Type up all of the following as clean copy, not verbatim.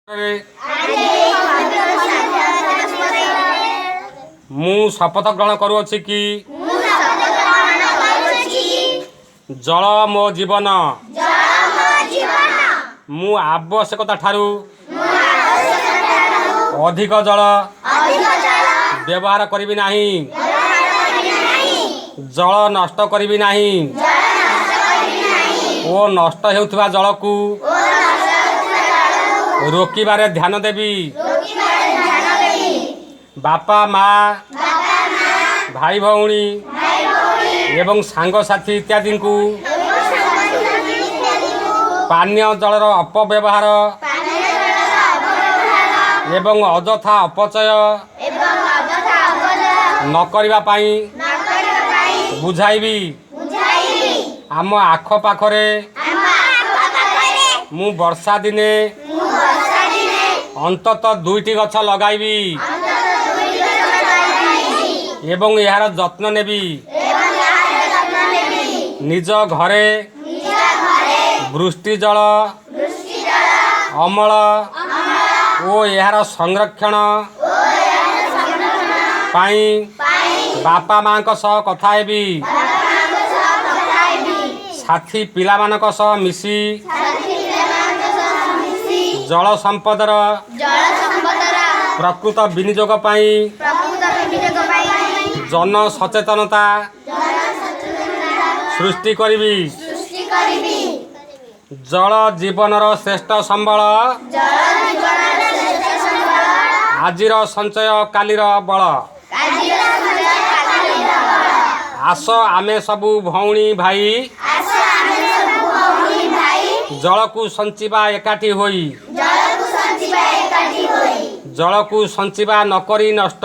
ମୁଁ ଶପଥ ଗ୍ରହଣ କରୁଅଛି କି ଜଳ ମୋ ଜୀବନ। ମୁଁ ଆବଶ୍ୟକତା ଠାରୁ ଅଧିକ ଜଳ ବ୍ୟବହାର କରିବି ନାହିଁ, ଜଳ ନଷ୍ଟ କରିବି ନାହିଁ ଓ ନଷ୍ଟ ହେଉଥିବା ଜଳକୁ ରୋକିବାରେ ଧ୍ୟାନ ଦେବି। ବାପା, ମା, ଭାଇ ଭଉଣୀ ଏବଂ ସାଙ୍ଗସାଥି ଇତ୍ୟାଦିଙ୍କୁ ପାନୀୟ ଜଳର ଅପବ୍ୟବହାର ଏବଂ ଅଯଥା ଅପଚୟ ନ କରିବା ପାଇଁ ବୁଝାଇବି। ଆମ ଆଖପାଖରେ ମୁଁ ବର୍ଷା ଦିନେ ଅନ୍ତତଃ ଦୁଇଟି ଗଛ ଲଗାଇବି ଏବଂ ଏହାର ଯତ୍ନ ନେବି। ନିଜ ଘରେ ବୃଷ୍ଟି ଜଳ ଅମଳ ଓ ଏହାର ସଂରକ୍ଷଣ ପାଇଁ ବାପା ମାଙ୍କ ସହ କଥା ହେବି। ସାଥୀ ପିଲାମାନଙ୍କ ସହ ମିଶି ଜଳ ସମ୍ପଦର ପ୍ରକୃତ ବିନିଯୋଗ ପାଇଁ ଜନ ସଚେତନତା ସୃଷ୍ଟି କରିବି। ଜଳ ଜୀବନର ଶ୍ରେଷ୍ଠ ସମ୍ବଳ। ଆଜିର ସଞ୍ଚୟ କାଲିର ବଳ। ଆସ ଆମେ ସବୁ ଭଉଣୀ ଭାଇ, ଜଳକୁ ସଞ୍ଚିବା ଏକାଠି ହୋଇ। ଜଳକୁ ସଞ୍ଚିବା ନକରି ନଷ୍ଟ,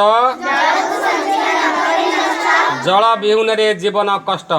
ଜଳ ବିହୁନରେ ଜୀବନ କଷ୍ଟ।